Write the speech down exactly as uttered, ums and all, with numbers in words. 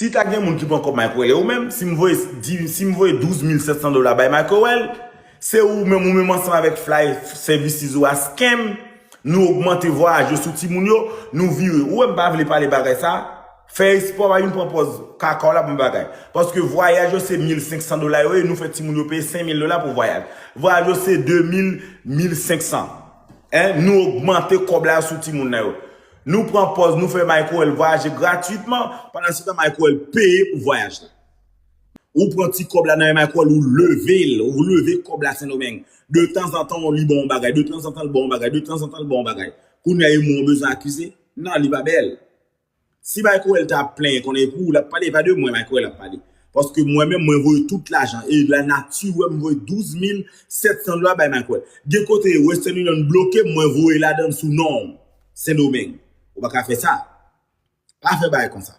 Si ta gen moun ki pran kòb Microwell, e ou menm, si m voye, di- si m voye douz mil sèt san dola bay Microwell, se ou menm, ou menm ansanm avèk Fly Services ou a Scam, nou ogmante vwayaj yo sou timoun yo, nou vire. Ou wè m pa vle pale bagay sa, fè espwa pa vin pran pòz kaka w la pou bagay. Paske vwayaj yo se mil senk san dola yo ye, nou fè timoun yo peye senk mil dola pou vwayaj. Vwayaj yo se de mil, mil senk san. Hein? Nou ogmante kòb la sou timoun nan yo. Nou pran pòz, nou fè Microwell vwayaje gratitman, pandansetan Microwell peye pou vwayaj la. Ou pran ti kòb la nan men Microwell, ou leve l, ou leve kòb la Sendomeng. De tanzantan, li ba w yon bagay, de tanzantan, li ba w yon bagay, de tanzantan, li ba w yon bagay. Kounye a, e mwen w bezwen akize? Non, li pa bèl. Si Microwell ta plenyen, konnen pou ou l ap pale, e pa de mwen Microwell ap pale. Paske mwen menm, mwen voye tout lajan. E lanati wè m voye douz mil sèt san dola bay Microwell. Gen kote Western Union bloke m, mwen voye ladan l sou non Sendomeng. Ou pa ka fè sa. Pa fè bagay konsa.